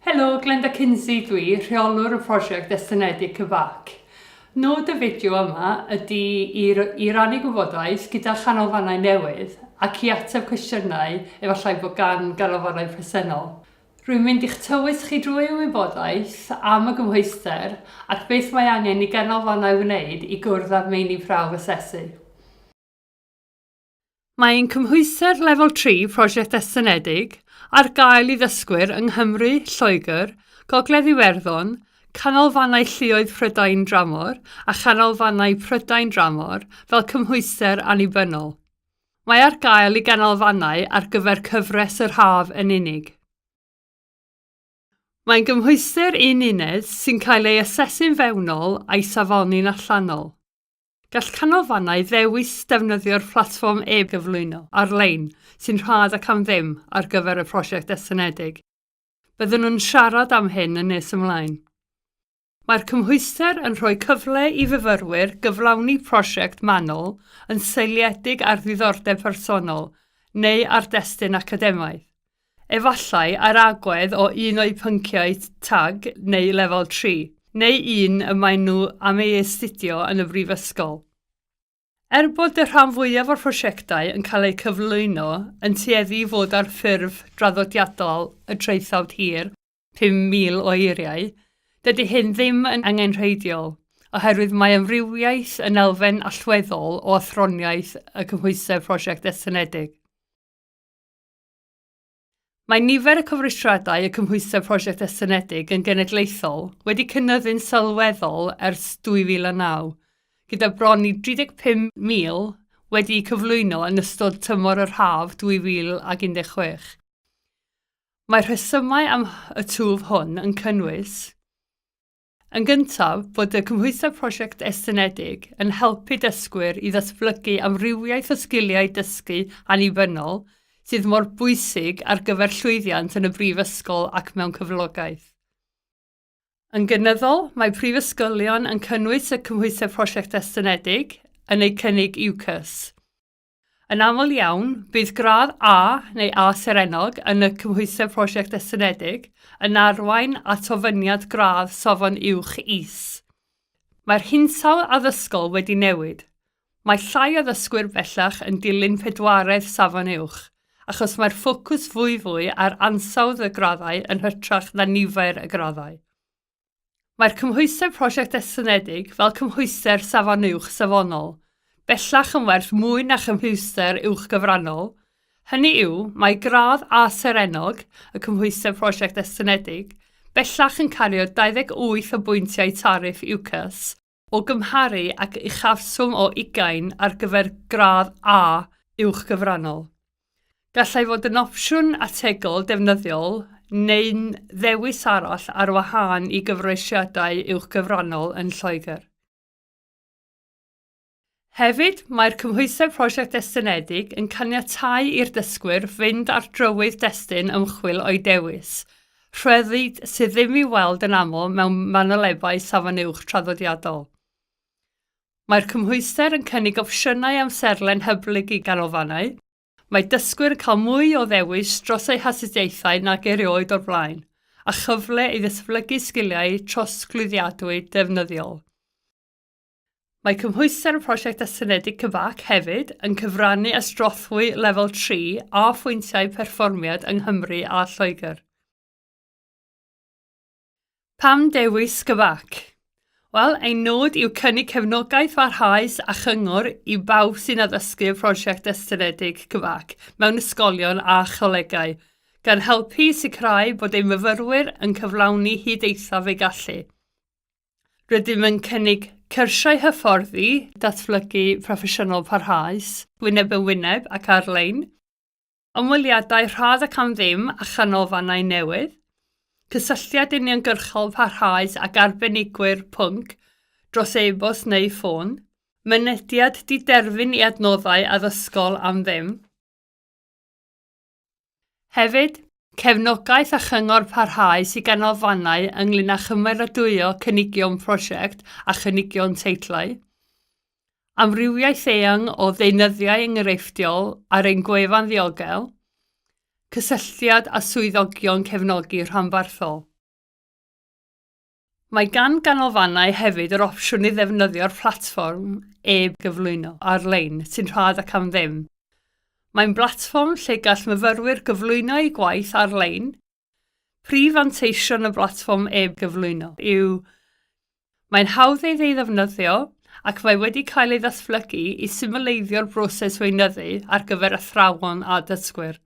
Helo, Glenda Kinsey dwi, rheolwr y prosiect estynedig CVAC. Nod y fideo yma ydy i, i rannu gwybodaeth gyda chanolfannau newydd ac i ateb cwestiynau efallai bod gan ganolfannau presennol. Rwy'n mynd i'ch tywys chi drwy y wybodaeth am y gymhwyster ac beth mae angen i ganolfannau wneud i gwrdd â'r meini prawf asesu. Mae ein cymhwyster Lefel 3 Prosiect Estynedig ar gael i ddysgwyr yng Nghymru, Lloegr, Gogledd Iwerddon, Canolfannau Lluoedd Prydain Dramor a Chanolfannau Prydain Dramor fel cymhwyster annibynnol. Mae ar gael i ganolfannau ar gyfer cyfres yr haf yn unig. Mae'n gymhwyster un uned sy'n cael ei asesu'n fewnol a'i safoni'n allanol. Gall canolfannau ddewis defnyddio'r platfform e-gyflwyno ar-lein sy'n rhad ac am ddim ar gyfer y prosiect estynedig. Byddwn yn siarad am hyn yn nes ymlaen. Mae'r cymhwyster yn rhoi cyfle i fyfyrwyr gyflawni prosiect manwl yn seiliedig ar ddiddordeb personol neu ar destun academaidd, efallai ar agwedd o un o'u pynciau tag neu lefel 3, neu un y maen nhw am ei astudio yn y brifysgol. Er bod y rhan fwyaf o'r prosiectau yn cael eu cyflwyno yn tueddu i fod ar ffurf draddodiadol y traethawd hir, 5,000 o eiriau, dydy hyn ddim yn angenrheidiol, oherwydd mae amrywiaeth yn elfen allweddol o athroniaeth y cymhwyster prosiect estynedig. Mae nifer y cofrestriadau y cymhwyster prosiect estynedig yn genedlaethol wedi cynyddu'n sylweddol ers 2009, gyda bron i 35,000 wedi'u cyflwyno yn ystod tymor yr haf 2016. Mae'r rhesymau am y twf hwn yn cynnwys. Yn gyntaf, bod y cymhwyster prosiect estynedig yn helpu dysgwyr i ddatblygu amrywiaeth o sgiliau dysgu annibynnol sydd mor bwysig ar gyfer llwyddiant yn y brifysgol ac mewn cyflogaeth. Yn gynyddol, mae prifysgolion yn cynnwys y cymhwyster prosiect estynedig yn eu cynnig UCAS. Yn aml iawn, bydd gradd A neu A serennog yn y cymhwyster prosiect estynedig yn arwain at ofyniad gradd safon uwch is. Mae'r hinsawdd addysgol wedi newid. Mae llai o ddysgwyr bellach yn dilyn pedwaredd safon uwch, achos mae'r ffocws fwyfwy ar ansawdd y graddau yn hytrach na nifer y graddau. Mae'r cymhwyster prosiect estynedig fel cymhwyster Safon Uwch safonol, bellach yn werth mwy na chymhwyster uwch gyfrannol, hynny yw, mae gradd A serennog y cymhwyster prosiect estynedig bellach yn cario 28 o bwyntiau tariff UCAS o gymharu ag uchafswm o ugain ar gyfer gradd A uwch gyfrannol. Gallai fod yn opsiwn ategol defnyddiol neu'n ddewis arall ar wahân i gyfreisiadau uwchgyfrannol yn Lloegr. Hefyd, mae'r cymhwysedd prosiect estynedig yn caniatáu i'r dysgwyr fynd ar drywydd destun ymchwil o'u dewis, rhyddid sydd ddim i'w weld yn aml mewn manylebau Safon Uwch traddodiadol. Mae'r cymhwyster yn cynnig opsiynau amserlen hyblyg i ganolfannau. Mae dysgwyr yn cael mwy o ddewis dros eu hastudiaethau nag erioed o'r blaen, a chyfle i ddatblygu sgiliau trosglwyddiadwy defnyddiol. Mae cymhwyster y Prosiect Estynedig CVAC hefyd yn cyfrannu at drothwy lefel 3 a phwyntiau perfformiad yng Nghymru a Lloegr. Pam dewis CVAC? Wel, ein nod yw cynnig cefnogaeth barhaus a chyngor i bawb sy'n addysgu y prosiect estynedig CVAC mewn ysgolion a cholegau, gan helpu i sicrhau bod ein myfyrwyr yn cyflawni hyd eithaf eu gallu. Rydym yn cynnig cyrsiau hyfforddi datblygu proffesiynol parhaus, wyneb yn wyneb ac ar-lein, Ymweliadau rhad ac am ddim â chanolfannau newydd, cysylltiad uniongyrchol parhaus ag arbenigwyr pwnc dros e-bost neu ffôn, mynediad diderfyn i adnoddau addysgol am ddim. Hefyd, cefnogaeth a chyngor parhaus i ganolfannau ynglŷn â chymeradwyo cynigion prosiect a chynigion teitlau. Amrywiaeth eang o ddeunyddiau enghreifftiol ar ein gwefan ddiogel, cysylltiad â swyddogion cefnogi rhanbarthol. Mae gan ganolfannau hefyd yr opsiwn i ddefnyddio'r platfform e-gyflwyno ar-lein sy'n rhad ac am ddim. Mae'n blatfform lle gall myfyrwyr gyflwyno eu gwaith ar-lein. Prif fanteision y blatfform e-gyflwyno yw mae'n hawdd ei ddefnyddio ac mae wedi cael ei ddatblygu i symleiddio'r broses weinyddu ar gyfer athrawon a dysgwyr.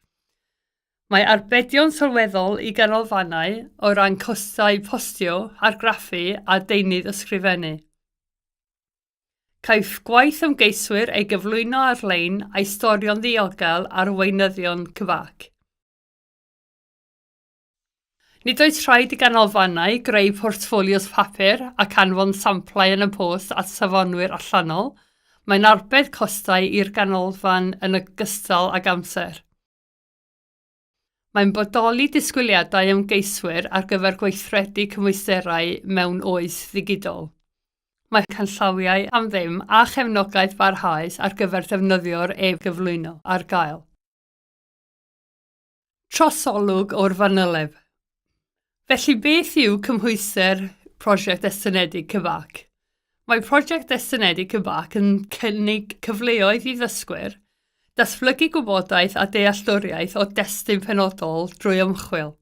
Mae arbedion sylweddol i ganolfannau o ran costau postio, argraffu a deunydd ysgrifennu. Caiff gwaith ymgeiswyr ei gyflwyno ar-lein a'i storio'n ddiogel ar weinyddion CVAC. Nid oes rhaid i ganolfannau greu portffolios papur ac anfon samplau yn y post at safonwyr allanol, mae'n arbed costau i'r ganolfan yn ogystal ag amser. Mae'n bodoli disgwyliadau ymgeiswyr ar gyfer gweithredu cymwysterau mewn oes ddigidol. Mae canllawiau am ddim a chefnogaeth barhaus ar gyfer defnyddio'r e-gyflwyno ar gael. Trosolwg o'r fanyleb. Felly beth yw cymhwyster Prosiect Estynedig CVAC? Mae Prosiect Estynedig CVAC yn cynnig cyfleoedd i ddysgwyr datblygu gwybodaeth a dealltwriaeth o destun penodol drwy ymchwil.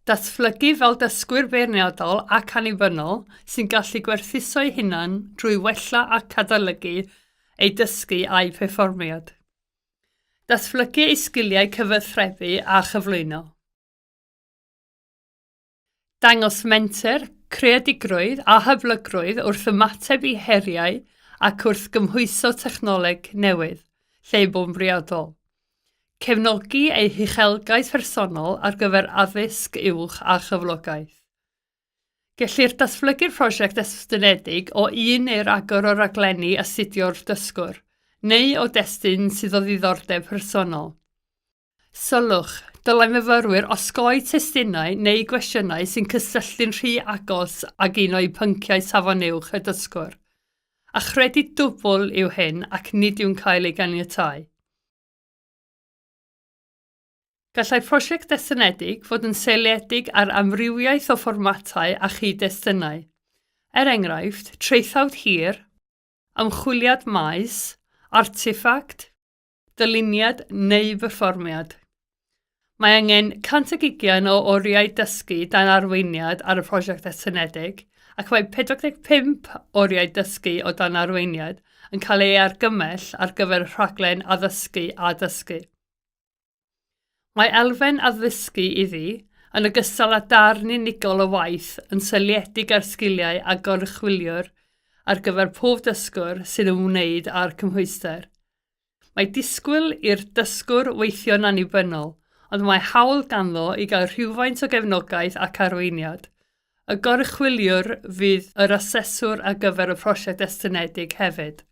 Datblygu fel dysgwyr beirniadol ac annibynnol sy'n gallu gwerthuso'u hunain drwy wella ac adolygu eu dysgu a'u perfformiad. Datblygu eu sgiliau cyfathrebu a chyflwyno. Dangos menter, creadigrwydd a hyblygrwydd wrth ymateb i heriau ac wrth gymhwyso technoleg newydd, lle bo'n briodol. Cefnogi eu huchelgais personol ar gyfer addysg uwch a chyflogaeth. Gellir datblygu'r prosiect estynedig o un neu ragor o raglenni astudio'r dysgwr, neu o destun sydd o ddiddordeb personol. Sylwch, dylai myfyrwyr osgoi testunau neu gwestiynau sy'n cysylltu'n rhy agos ag un o'u pynciau Safon Uwch y dysgwr. Achredu dwbl yw hyn ac nid yw'n cael ei ganiatáu. Gallai prosiect estynedig fod yn seiliedig ar amrywiaeth o fformatau a chyd-destunau. Er enghraifft, traethawd hir, ymchwiliad maes, artiffact, dyluniad neu berfformiad. Mae angen 120 o oriau dysgu dan arweiniad ar y prosiect estynedig ac mae 45 oriau dysgu o dan arweiniad yn cael ei argymell ar gyfer y rhaglen addysgu a dysgu. Mae elfen addysgu iddi, yn ogystal â darn unigol o waith yn seiliedig ar sgiliau a goruchwyliwr ar gyfer pob dysgwr sy'n ymwneud â'r cymhwyster. Mae disgwyl i'r dysgwr weithio'n annibynnol, ond mae hawl ganddo i gael rhywfaint o gefnogaeth ac arweiniad. Y goruchwyliwr fydd yr aseswr ar gyfer y prosiect estynedig hefyd.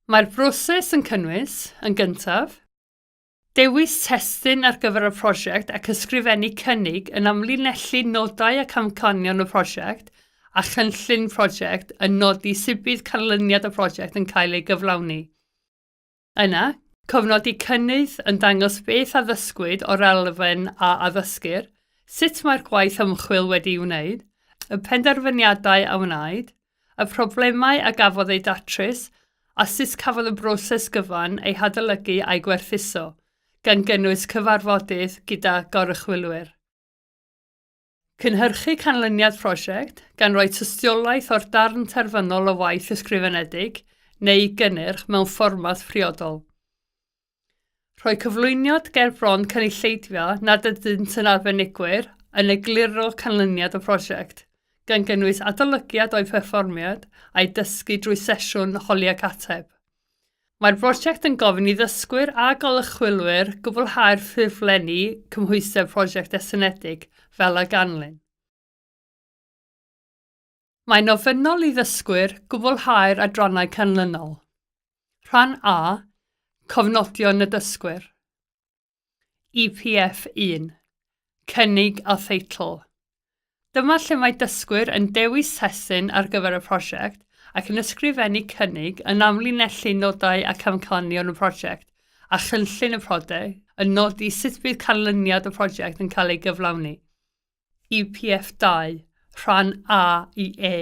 Mae'r broses yn cynnwys, yn gyntaf, dewis testun ar gyfer y prosiect ac ysgrifennu cynnig yn amlinellu nodau ac amcanion y prosiect a chynllun prosiect yn nodi sut bydd canlyniad y prosiect yn cael ei gyflawni. Yna, cofnodi cynnydd yn dangos beth a ddysgwyd o'r elfen a addysgir, sut mae'r gwaith ymchwil wedi'i wneud, y penderfyniadau a wnaed, y problemau a gafodd eu datrys, a sut cafodd y broses gyfan ei hadolygu a'i gwerthuso, gan gynnwys cyfarfodydd gyda goruchwylwyr. Cynhyrchu canlyniad prosiect, gan roi tystiolaeth o'r darn terfynol o waith ysgrifenedig neu gynnyrch mewn fformat priodol. Rhoi cyflwyniad ger bron cynulleidfa nad ydynt yn arbenigwyr yn egluro canlyniad y prosiect, gan gynnwys adolygiad o'u perfformiad a'u dysgu drwy sesiwn holi ac ateb. Mae'r brosiect yn gofyn i ddysgwyr a golychwilwyr gwblhau'r ffurflenni cymhwyster prosiect estynedig fel a ganlyn. Mae'n ofynnol i ddysgwyr gwblhau'r adrannau canlynol. Rhan A, Cofnodion y dysgwyr. EPF 1, Cynnig a theitl. Dyma lle mae dysgwyr yn dewis testun ar gyfer y prosiect ac yn ysgrifennu cynnig yn amlinellu nodau ac amcanion y prosiect a chynllun y prosiect yn nodi sut bydd canlyniad y prosiect yn cael ei gyflawni. EPF 2, rhan A i E,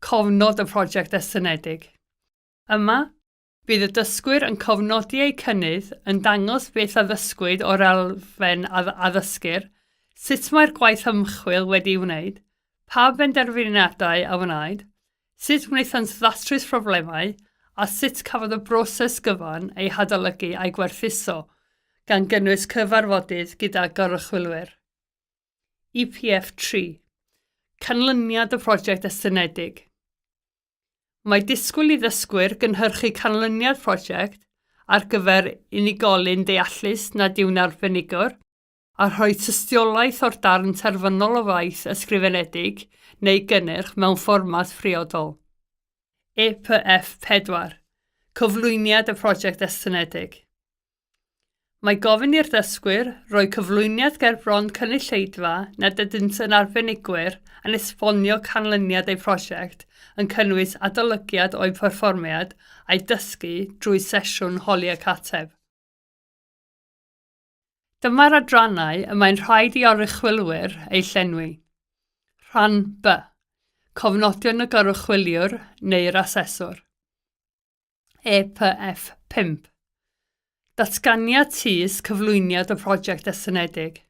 cofnod y prosiect estynedig. Yma, bydd y dysgwyr yn cofnodi eu cynnydd, yn dangos beth a ddysgwyd o'r elfen a addysgir, sut mae'r gwaith ymchwil wedi'i wneud, pa benderfyniadau a wnaed, sut wnaethant ddatrys problemau, a sut cafodd y broses gyfan ei hadolygu a'i gwerthuso, gan gynnwys cyfarfodydd gyda goruchwylwyr. EPF 3. Canlyniad y prosiect estynedig. Mae disgwyl i ddysgwyr gynhyrchu canlyniad prosiect ar gyfer unigolyn deallus nad yw'n arbenigwr, a rhoi tystiolaeth o'r darn terfynol o waith ysgrifenedig neu gynnyrch mewn fformat priodol. EPF 4. Cyflwyniad y prosiect estynedig. Mae gofyn i'r dysgwyr roi cyflwyniad gerbron cynulleidfa nad ydynt yn arbenigwyr yn esbonio canlyniad eu prosiect, yn cynnwys adolygiad o'u perfformiad a'u dysgu drwy sesiwn holi ac ateb. Dyma'r adrannau y mae'n rhaid i oruchwylwyr eu llenwi. Rhan B. Cofnodion y goruchwyliwr neu'r aseswr. EPF 5. Datganiad llys cyflwyniad y prosiect estynedig.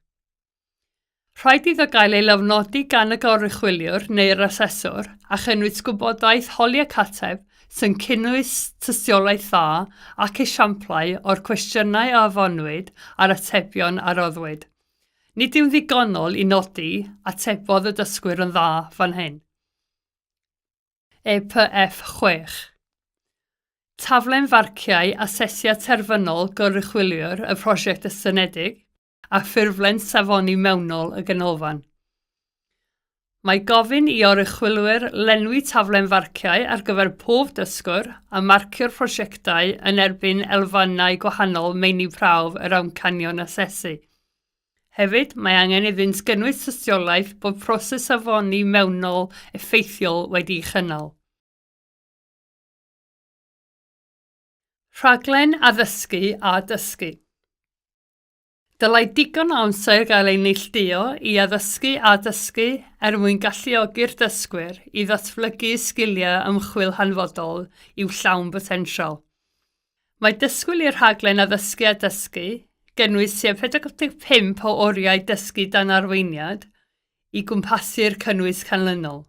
Rhaid iddo gael ei lofnodi gan y goruchwyliwr neu'r aseswr a chynnwys gwybodaeth holi ac ateb sy'n cynnwys tystiolaeth dda ac esiamplau o'r cwestiynau a ofynnwyd a'r atebion a roddwyd. Nid yw'n ddigonol i nodi atebodd y dysgwyr yn dda fan hyn. EPF 6. Taflen farciau asesiad terfynol goruchwyliwr y prosiect estynedig a ffurflen safoni mewnol y ganolfan. Mae gofyn i oruchwylwyr lenwi taflen farciau ar gyfer pob dysgwr a marcio'r prosiectau yn erbyn elfennau gwahanol meini prawf yr amcanion asesu. Hefyd, mae angen iddynt gynnwys tystiolaeth bod proses safoni mewnol effeithiol wedi'i chynnal. Rhaglen addysgu a dysgu. Dylai digon o amser gael ei neilltuo i addysgu a dysgu er mwyn galluogi'r dysgwyr i ddatblygu sgiliau ymchwil hanfodol i'w llawn botensial. Mae disgwyl i'r rhaglen addysgu a dysgu gynnwys tua 45 o oriau dysgu dan arweiniad i gwmpasu'r cynnwys canlynol.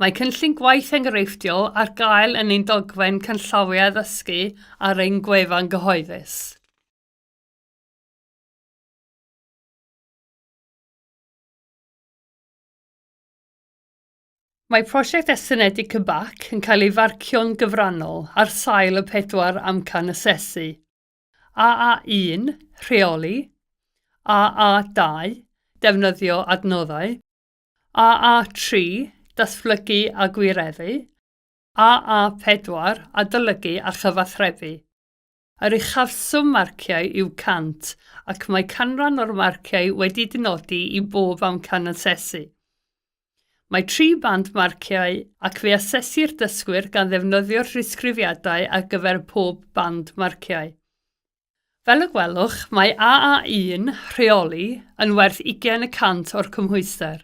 Mae cynllun gwaith enghreifftiol ar gael yn ein dogfen canllawiau addysgu ar ein gwefan gyhoeddus. Mae prosiect estynedig Quebec yn cael ei farcio'n gyfrannol ar sail y pedwar amcan asesu, AA1, rheoli, AA2, defnyddio adnoddau, AA3, datblygu a gwireddu, AA4, adolygu a chyfathrebu. Yr uchafswm marciau yw 100 ac mae canran o'r marciau wedi dynodi i bob amcan asesu. Mae tri band marciau ac fe asesir dysgwyr gan ddefnyddio'r disgrifiadau ar gyfer pob band marciau. Fel y gwelwch, mae AA1, rheoli, yn werth 20 y cant o'r cymhwyster.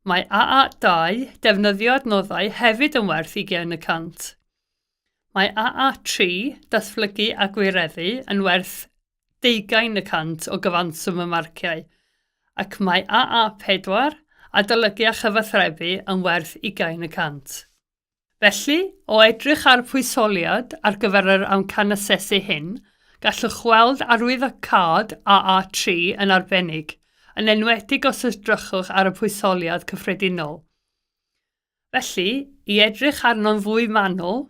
Mae AA2, defnyddio adnoddau, hefyd yn werth 20 y cant. Mae AA3, datblygu a gwireddu, yn werth deugain y cant o gyfanswm y marciau, ac mae AA4, adolygu a chyfathrebu, yn werth ugain y cant. Felly, o edrych ar y pwysoliad ar gyfer yr amcan asesu hyn, gallwch weld arwyddocâd AA3 yn arbennig, yn enwedig os edrychwch ar y pwysoliad cyffredinol. Felly, i edrych arno'n fwy manwl,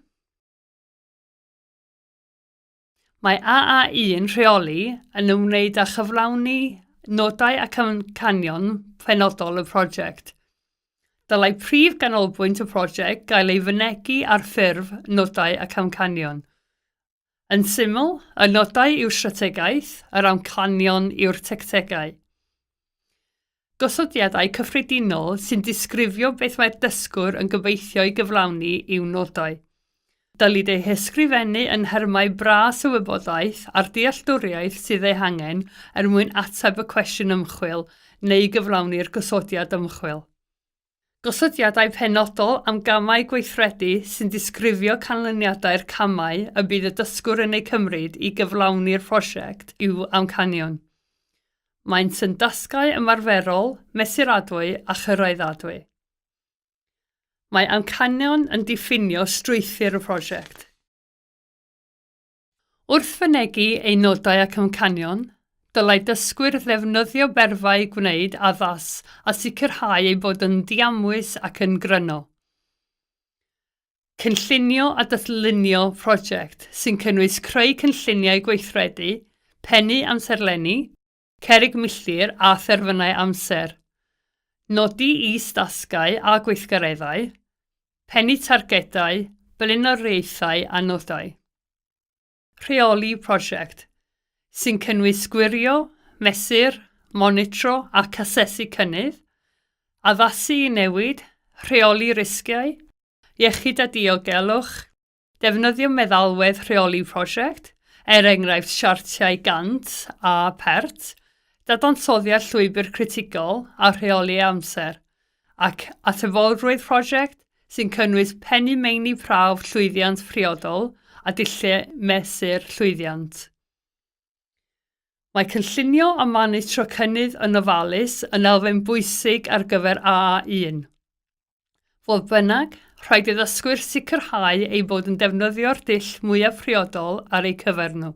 mae AA1 rheoli yn ymwneud â chyflawni nodau ac amcanion penodol y prosiect. Dylai prif ganolbwynt y prosiect gael ei fynegi ar ffurf nodau ac amcanion. Yn syml, y nodau yw'r strategaeth, yr amcanion yw'r tactegau. Gosodiadau cyffredinol sy'n disgrifio beth mae'r dysgwr yn gobeithio'i gyflawni yw nodau. Dylid eu hysgrifennu yn nhermau bras y wybodaeth a'r dealltwriaeth sydd eu hangen er mwyn ateb y cwestiwn ymchwil neu gyflawni'r gosodiad ymchwil. Gosodiadau penodol am gamau gweithredu sy'n disgrifio canlyniadau'r camau y bydd y dysgwr yn eu cymryd i gyflawni'r prosiect i'w amcanion. Maent yn dasgau ymarferol, mesuradwy a chyraeddadwy. Mae amcanion yn diffinio strwythur y prosiect. Wrth fynegi eu nodau ac amcanion, dylai dysgwyr ddefnyddio berfau gwneud addas a sicrhau eu bod yn ddiamwys ac yn gryno. Cynllunio a dylunio prosiect sy'n cynnwys creu cynlluniau gweithredu, pennu amserlenni, cerrig milltir a therfynau amser, nodi is-dasgau a gweithgareddau, pennu targedau, blaenoriaethau a nodau. Rheoli prosiect, sy'n cynnwys gwirio, mesur, monitro ac asesu cynnydd, addasu i newid, rheoli risgiau, iechyd a diogelwch, Defnyddio meddalwedd rheoli prosiect, er enghraifft siartiau Gantt a PERT, dadansoddiad llwybr critigol a rheoli amser, ac atebolrwydd prosiect, sy'n cynnwys pennu meini prawf llwyddiant priodol a dulliau mesur llwyddiant. Mae cynllunio a monitro cynnydd yn ofalus yn elfen bwysig ar gyfer AA1. Fodd bynnag, rhaid i ddysgwyr sicrhau eu bod yn defnyddio'r dull mwyaf priodol ar eu cyfer nhw.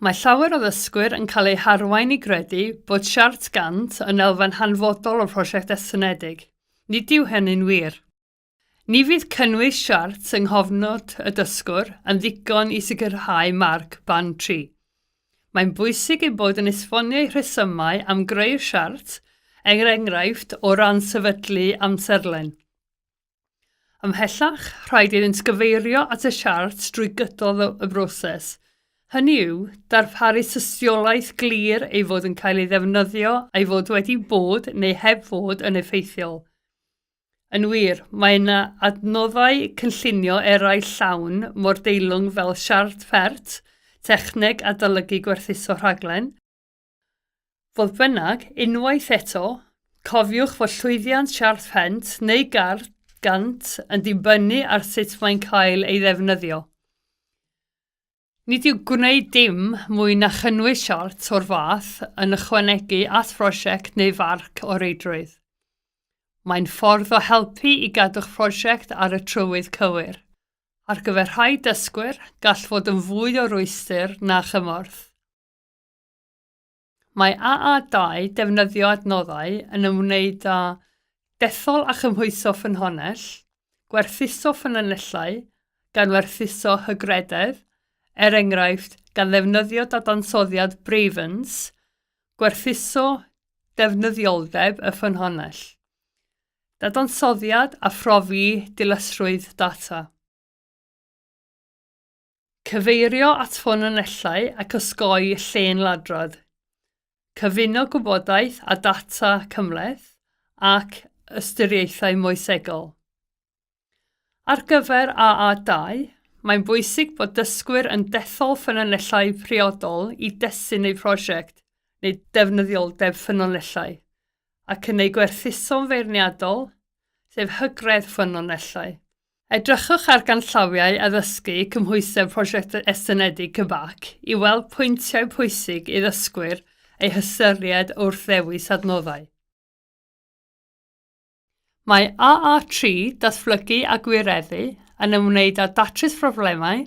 Mae llawer o ddysgwyr yn cael eu harwain i gredu bod siart Gantt yn elfen hanfodol o'r prosiect estynedig. Nid yw hynny'n wir. Ni fydd cynnwys siart yng nghofnod y dysgwr yn ddigon i sicrhau marc Band 3. Mae'n bwysig eu bod yn esbonio eu rhesymau am greu'r siart, er enghraifft, o ran sefydlu amserlen. Ymhellach, rhaid iddynt gyfeirio at y siart drwy gydol y broses, hynny yw, darparu tystiolaeth glir ei fod yn cael ei ddefnyddio a'i fod wedi bod neu heb fod yn effeithiol. Yn wir, mae yna adnoddau cynllunio eraill llawn mor deilwng fel siart PERT, techneg adolygu gwerthuso rhaglen. Fodd bynnag, unwaith eto, cofiwch fod llwyddiant siart phent neu Gantt yn dibynnu ar sut mae'n cael ei ddefnyddio. Nid yw gwneud dim mwy na chynnwys siart o'r fath yn ychwanegu at brosiect neu farc o reidrwydd. Mae'n ffordd o helpu i gadw'ch prosiect ar y trywydd cywir. Ar gyfer rhai dysgwyr, gall fod yn fwy o rwystr na chymorth. Mae AA2, Defnyddio Adnoddau, yn ymwneud â dethol a chymhwyso ffynhonnell, gwerthuso ffynonellau, gan werthuso hygrededd, er enghraifft, gan ddefnyddio dadansoddiad Bravens, gwerthuso defnyddioldeb y ffynhonnell, dadansoddiad a phrofi dilysrwydd data. Cyfeirio at ffynonellau ac osgoi llên-ladrad. Cyfuno gwybodaeth a data cymhleth ac ystyriaethau moesegol. Ar gyfer AA2, mae'n bwysig bod dysgwyr yn dethol ffynonellau priodol i destun eu prosiect neu defnyddioldeb ffynonellau, ac yn eu gwerthuso'n feirniadol, sef hygredd ffynonellau. Edrychwch ar ganllawiau addysgu cymhwysedd Prosiect Estynedig CBAC i weld pwyntiau pwysig i ddysgwyr eu hystyried wrth ddewis adnoddau. Mae AA3, Datblygu a Gwireddu, yn ymwneud â datrys problemau,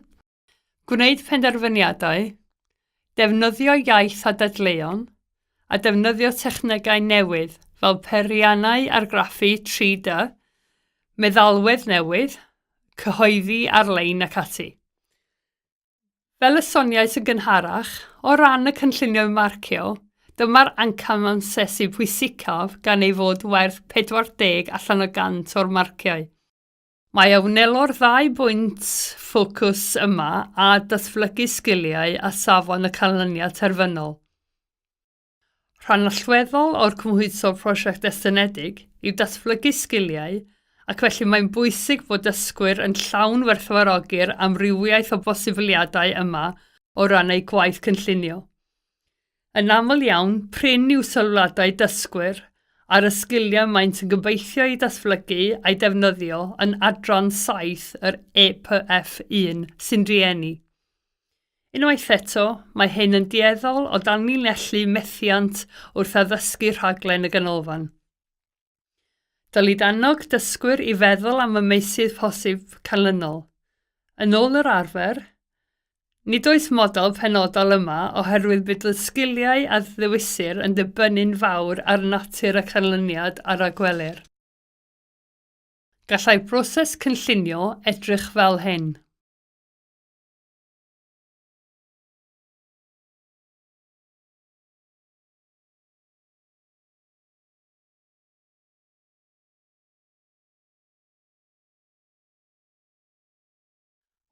gwneud penderfyniadau, defnyddio iaith a dadleuon, a defnyddio technegau newydd fel peiriannau argraffu 3D, meddalwedd newydd, cyhoeddi ar-lein ac ati. Fel y soniais yn gynharach, o ran y cynllunio marcio, dyma'r amcan asesu pwysicaf gan ei fod werth 40 allan o 100 o'r marciau. Mae a wnelo'r ddau bwynt ffocws yma a datblygu sgiliau a safon y canlyniad terfynol. Rhan allweddol o'r cymhwyso prosiect estynedig yw datblygu sgiliau ac felly mae'n bwysig bod dysgwyr yn llawn werthfawrogi'r amrywiaeth o bosibiliadau yma o ran eu gwaith cynllunio. Yn aml iawn, prin yw sylwadau dysgwyr ar y sgiliau maent yn gobeithio eu datblygu a'u defnyddio yn adran 7 yr EPF1 sy'n rieni. Unwaith eto, mae hyn yn dueddol o danlinellu methiant wrth addysgu rhaglen y ganolfan. Dylid annog dysgwyr i feddwl am y meysydd posib canlynol. Yn ôl yr arfer, nid oes model penodol yma oherwydd bydd y sgiliau a ddewisir yn dibynnu'n fawr ar natur y canlyniad a ragwelir. Gallai broses cynllunio edrych fel hyn.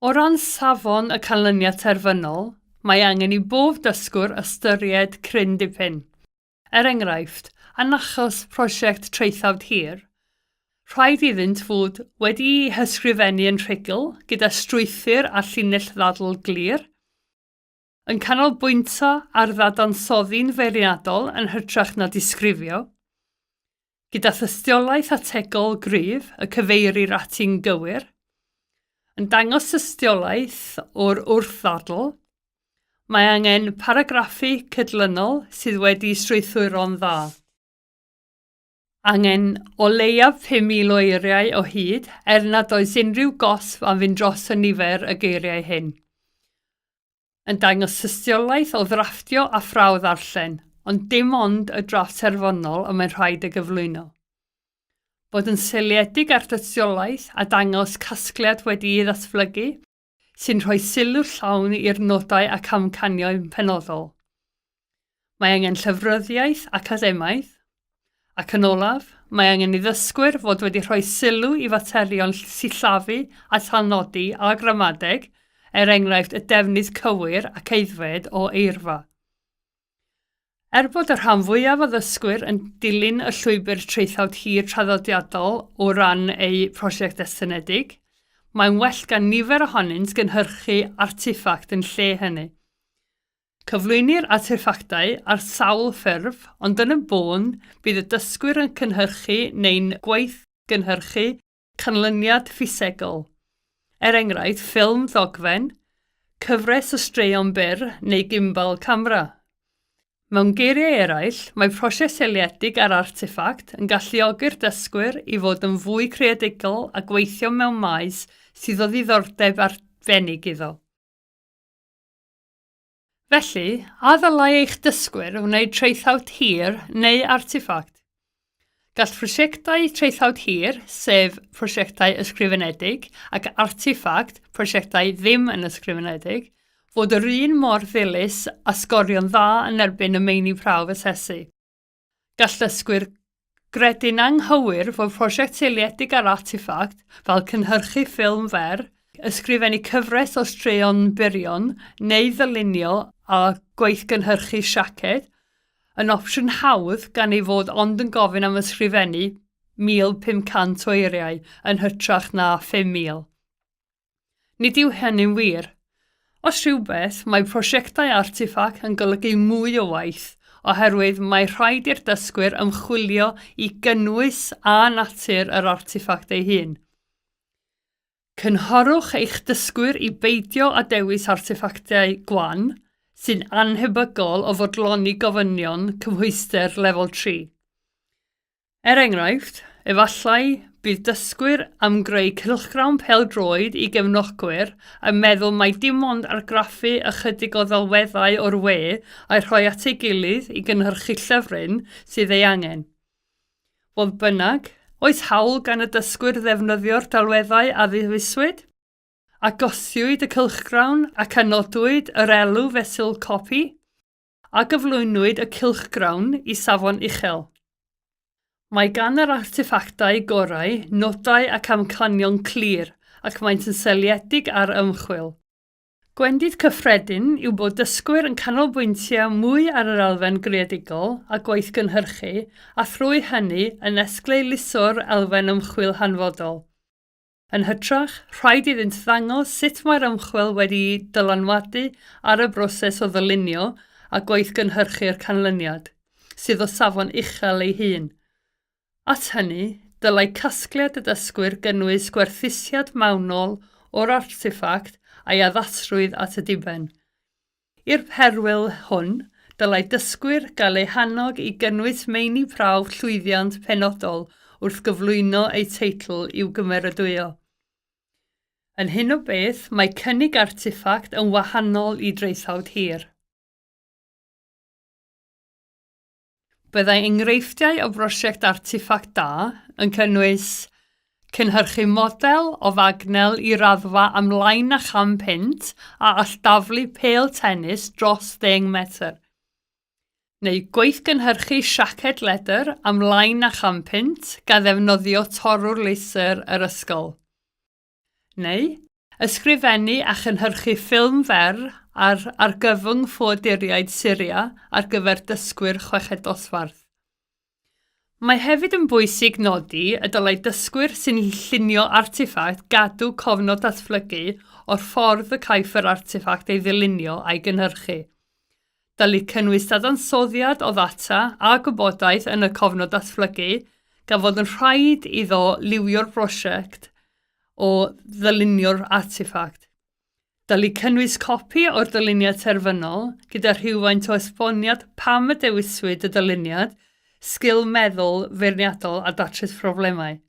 O ran safon y canlyniad terfynol, mae angen i bob dysgwr ystyried cryn dipyn. Er enghraifft, yn achos prosiect traethawd hir, rhaid iddynt fod wedi'u hysgrifennu yn rhugl gyda strwythur a llinell ddadl glir, yn canolbwyntio ar ddadansoddi'n feirniadol yn hytrach na disgrifio, gyda thystiolaeth ategol gryf y cyfeirir ati'n gywir, yn dangos tystiolaeth o'r wrthddadl, mae angen paragraffu cydlynol sydd wedi strwythuro'n dda. Angen o leiaf 5,000 o eiriau o hyd, er nad oes unrhyw gosb am fynd dros y nifer y geiriau hyn. Yn dangos tystiolaeth o ddrafftio a phrawf ddarllen, ond dim ond y drafft terfynol y mae'n rhaid ei gyflwyno. Bod yn seiliedig ar dystiolaeth a dangos casgliad wedi'i ddatblygu, sy'n rhoi sylw llawn i'r nodau ac amcanion penodol. Mae angen llyfryddiaeth academaidd, ac yn olaf, mae angen i ddysgwyr fod wedi rhoi sylw i faterion sillafu a thanodi a gramadeg, er enghraifft y defnydd cywir ac aeddfed o eirfa. Er bod y rhan fwyaf o ddysgwyr yn dilyn y llwybr traethawd hir traddodiadol o ran eu prosiect estynedig, mae'n well gan nifer ohonynt gynhyrchu artiffact yn lle hynny. Cyflwynir arteffactau ar sawl ffurf, ond yn y bôn, bydd y dysgwyr yn cynhyrchu neu'n gweithgynhyrchu canlyniad ffisegol, er enghraifft ffilm ddogfen, cyfres o straeon byr neu gimbal camera. Mewn geiriau eraill, mae prosiect seiliedig ar arteffact yn galluogi'r dysgwyr i fod yn fwy creadigol a gweithio mewn maes sydd o ddiddordeb arbennig iddo. Felly, a ddylai eich dysgwyr wneud traethawd hir neu artiffact? Gall prosiectau traethawd hir, sef prosiectau ysgrifenedig, ac artiffact, prosiectau ddim yn ysgrifenedig, fod yr un mor ddilys a sgorio'n dda yn erbyn y meini prawf asesu. Gall dysgwyr gredu'n anghywir fod prosiect seiliedig ar artiffact, fel cynhyrchu ffilm fer, ysgrifennu cyfres o straeon byrion neu ddylunio a gweithgynhyrchu siaced, yn opsiwn hawdd gan ei fod ond yn gofyn am ysgrifennu 1,500 o eiriau yn hytrach na 5,000. Nid yw hynny'n wir. Os rhywbeth, mae prosiectau artiffact yn golygu mwy o waith, oherwydd mae rhaid i'r dysgwyr ymchwilio i gynnwys a natur yr artiffact ei hun. Cynghorwch eich dysgwyr i beidio â dewis arteffactiau gwan sy'n annhebygol o fodloni gofynion cymhwyster lefel 3. Er enghraifft, efallai bydd dysgwyr am greu cylchgrawn pêl-droed i gefnogwyr yn meddwl mai dim ond argraffu ychydig o ddelweddau o'r we a'u rhoi at ei gilydd i gynhyrchu llyfryn sydd ei angen. Fodd bynnag, oes hawl gan y dysgwyr ddefnyddio'r delweddau a ddewiswyd? A gosiwyd y cylchgrawn ac a nodwyd yr elw fesul copi? a gyflwynwyd y cylchgrawn i safon uchel. Mae gan yr arteffactau gorau nodau ac amcanion clir ac maent yn seiliedig ar ymchwil. Gwendid cyffredin yw bod dysgwyr yn canolbwyntio mwy ar yr elfen greadigol a gweithgynhyrchu a thrwy hynny yn esgleuluso'r elfen ymchwil hanfodol. Yn hytrach, rhaid iddynt ddangos sut mae'r ymchwil wedi dylanwadu ar y broses o ddylunio a gweithgynhyrchu'r canlyniad, sydd o safon uchel ei hun. At hynny, dylai casgliad y dysgwyr gynnwys gwerthusiad mewnol o'r arteffact a'i addasrwydd at y diben. I'r perwyl hwn, dylai dysgwyr gael eu hannog i gynnwys meini prawf llwyddiant penodol wrth gyflwyno eu teitl i'w gymeradwyo. Yn hyn o beth, mae cynnig arteffact yn wahanol i draethawd hir. Byddai enghreifftiau o brosiect artiffact da yn cynnwys cynhyrchu model o fagnel i raddfa am lai na 100 punt a all daflu pêl tennis dros 10 metr, neu gweithgynhyrchu siaced ledr am lai na 100 punt gan ddefnyddio torrwr laser yr ysgol. Neu, ysgrifennu a chynhyrchu ffilm fer ar argyfwng ffoaduriaid Syria ar gyfer dysgwyr chweched dosbarth. Mae hefyd yn bwysig nodi y dylai dysgwyr sy'n llunio artiffact gadw cofnod datblygu o'r ffordd y caiff yr artiffact ei ddylunio a'i gynhyrchu. Dylid cynnwys dadansoddiad o ddata a gwybodaeth yn y cofnod datblygu, gan fod yn rhaid iddo liwio'r prosiect o ddylunio'r artiffact. Dylid cynnwys copi o'r dyluniad terfynol gyda rhywfaint o esboniad pam y dewiswyd y dyluniad, sgil meddwl feirniadol a datrys problemau.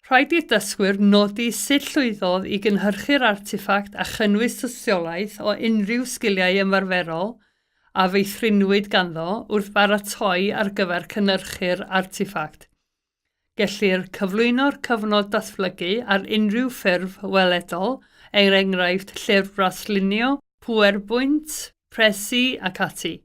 Rhaid i'r dysgwyr nodi sut llwyddodd i gynhyrchu'r artiffact a chynnwys tystiolaeth o unrhyw sgiliau ymarferol a feithrinwyd ganddo wrth baratoi ar gyfer cynhyrchu'r artiffact. Gellir cyflwyno'r cyfnod datblygu ar unrhyw ffurf weledol, er enghraifft llyfr braslunio, pŵerbwynt, presi ac ati.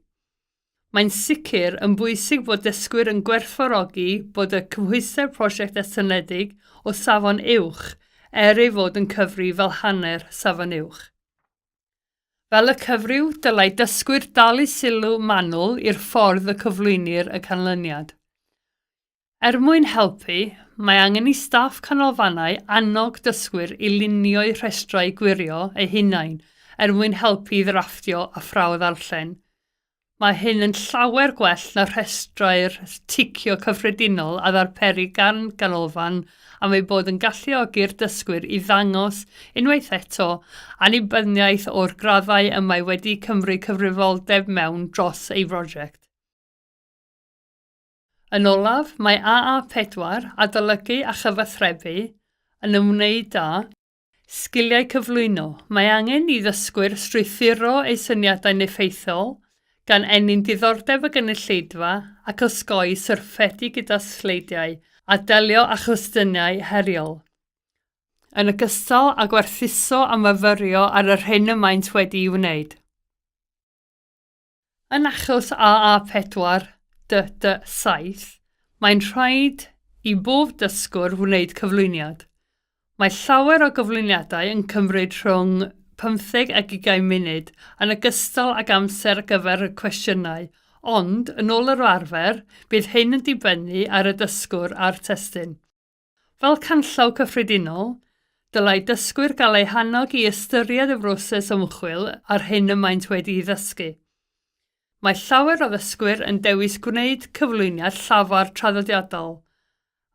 Mae'n sicr yn bwysig bod dysgwyr yn gwerthfawrogi bod y cymhwyster prosiect estynedig o safon uwch, er ei fod yn cyfri fel hanner safon uwch. Fel y cyfryw, dylai dysgwyr dalu sylw manwl i'r ffordd y cyflwynir y canlyniad. Er mwyn helpu, mae angen i staff canolfannau annog dysgwyr i lunio'u rhestrau gwirio eu hunain er mwyn helpu i ddrafftio a phrawf-ddarllen. Mae hyn yn llawer gwell na rhestrau'r ticio cyffredinol a ddarperir gan ganolfan am eu bod yn galluogi'r dysgwyr i ddangos, unwaith eto, annibyniaeth o'r graddau y mae wedi cymryd cyfrifoldeb mewn dros ei brosiect. Yn olaf, mae AA4, Adolygu a Chyfathrebu, yn ymwneud â Sgiliau cyflwyno. Mae angen i ddysgwyr strwythuro eu syniadau'n effeithiol, gan ennyn diddordeb y gynulleidfa ac osgoi syrffedu gyda sleidiau a delio â chwestiynau heriol, yn ogystal â gwerthuso a myfyrio ar yr hyn y maent wedi'i wneud. Yn achos AA4 DD7, mae'n rhaid i bob dysgwr wneud cyflwyniad. Mae llawer o gyflwyniadau yn cymryd rhwng 15 ac 20 munud, yn ogystal ag amser ar gyfer y cwestiynau, ond, yn ôl yr arfer, bydd hyn yn dibynnu ar y dysgwr a'r testun. Fel canllaw cyffredinol, dylai dysgwyr gael eu hannog i ystyried y broses ymchwil a'r hyn y maent wedi'i ddysgu. Mae llawer o ddysgwyr yn dewis gwneud cyflwyniad llafar traddodiadol,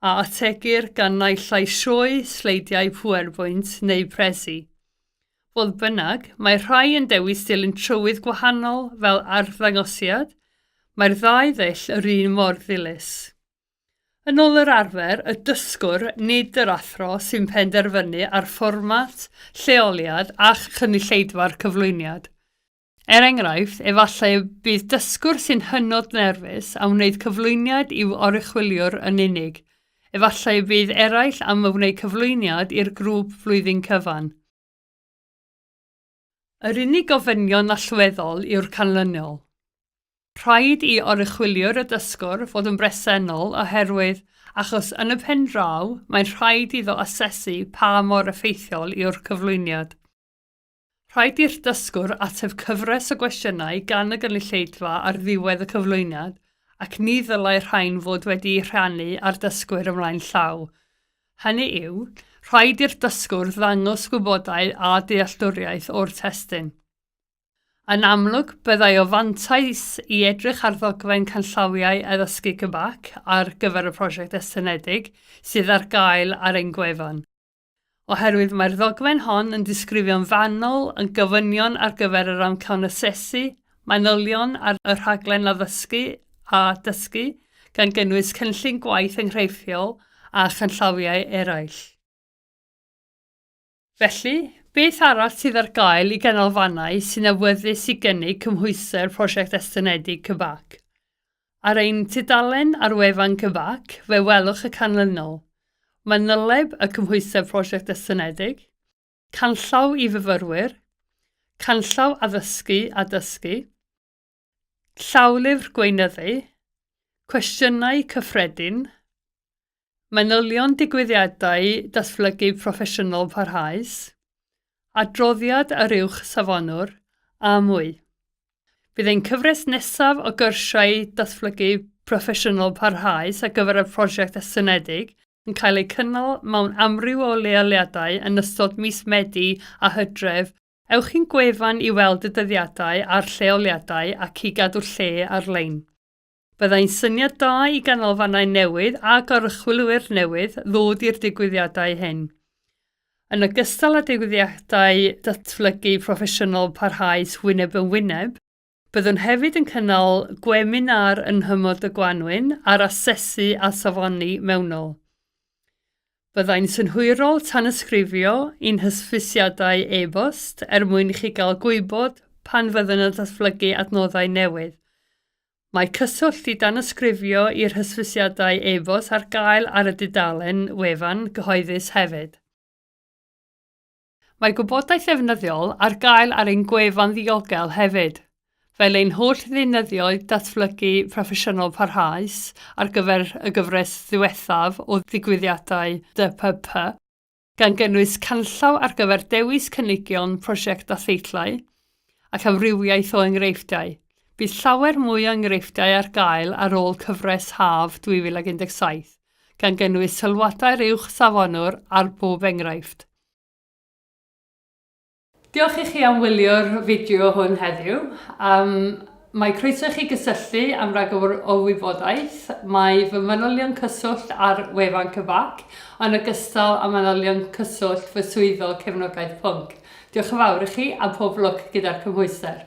a ategir gan naill ai sioe sleidiau PowerPoint neu Prezi. Fodd bynnag, mae rhai yn dewis dilyn trywydd gwahanol fel arddangosiad, mae'r ddau ddull yr un mor ddilys. Yn ôl yr arfer, y dysgwr, nid yr athro, sy'n penderfynu ar fformat, lleoliad a chynulleidfa'r cyflwyniad. Er enghraifft, efallai y bydd dysgwr sy'n hynod nerfus am wneud cyflwyniad i'w oruchwyliwr yn unig. Efallai y bydd eraill am wneud cyflwyniad i'r grŵp flwyddyn cyfan. Yr unig gofynion allweddol yw'r canlynol. Rhaid i oruchwyliwr y dysgwr fod yn bresennol oherwydd achos yn y pen draw mae'n rhaid iddo asesu pa mor effeithiol yw'r cyflwyniad. Rhaid i'r dysgwr ateb cyfres o gwestiynau gan y gynulleidfa ar ddiwedd y cyflwyniad ac ni ddylai'r rhain fod wedi'u rhannu â'r dysgwyr ymlaen llaw. Hynny yw, rhaid i'r dysgwr ddangos gwybodaeth a dealltwriaeth o'r testun. Yn amlwg, byddai o fantais i edrych ar ddogfen canllawiau addysgu CBAC ar gyfer y prosiect estynedig sydd ar gael ar ein gwefan. Oherwydd mae'r ddogfen hon yn disgrifio'n fanwl y gofynion ar gyfer yr amcan asesu, manylion ar y rhaglen addysgu a dysgu, gan gynnwys cynllun gwaith enghreifftiol a chanllawiau eraill. Felly, beth arall sydd ar gael i ganolfannau sy'n awyddus i gynnig cymhwyster prosiect estynedig CBAC? Ar ein tudalen ar wefan CBAC fe welwch y canlynol, manyleb y cymhwyster prosiect estynedig, canllaw i fyfyrwyr, canllaw addysgu a dysgu, llawlyfr gweinyddu, cwestiynau cyffredin, manylion digwyddiadau datblygu proffesiynol parhaus, adroddiad yr uwch safonwr, a mwy. Bydd ein cyfres nesaf o gyrsiau datblygu proffesiynol parhaus ar gyfer y prosiect estynedig yn cael eu cynnal mewn amryw o leoliadau yn ystod mis Medi a Hydref, ewch i'n gwefan i weld y dyddiadau a'r lleoliadau ac i gadw lle ar-lein. Byddai'n syniad da i ganolfannau newydd a goruchwylwyr newydd ddod i'r digwyddiadau hyn. Yn ogystal â digwyddiadau datblygu proffesiynol parhaus wyneb yn wyneb, byddwn hefyd yn cynnal gweminar yn nhymor y gwanwyn ar asesu a safoni mewnol. Byddai'n synhwyrol tanysgrifio i'n hysbysiadau e-bost er mwyn i chi gael gwybod pan fyddwn yn datblygu adnoddau newydd. Mae cyswllt i danysgrifio i'r hysbysiadau e-bost ar gael ar y dudalen wefan gyhoeddus hefyd. Mae gwybodaeth ddefnyddiol ar gael ar ein gwefan ddiogel hefyd, fel ein holl ddeunyddiau datblygu proffesiynol parhaus ar gyfer y gyfres ddiwethaf o ddigwyddiadau DPP, gan gynnwys canllaw ar gyfer dewis cynigion prosiect a theitlau, ac amrywiaeth o enghreifftiau. Bydd llawer mwy o enghreifftiau ar gael ar ôl cyfres haf 2017, gan gynnwys sylwadau'r uwch safonwr ar bob enghraifft. Diolch i chi am wylio'r fideo hwn heddiw. Um, mae croeso i chi gysylltu am ragor o wybodaeth. Mae fy manylion cyswllt ar wefan CBAC, yn ogystal â manylion cyswllt fy swyddog cefnogaeth pwnc. Diolch yn fawr i chi a pob lwc gyda'r cymhwyster.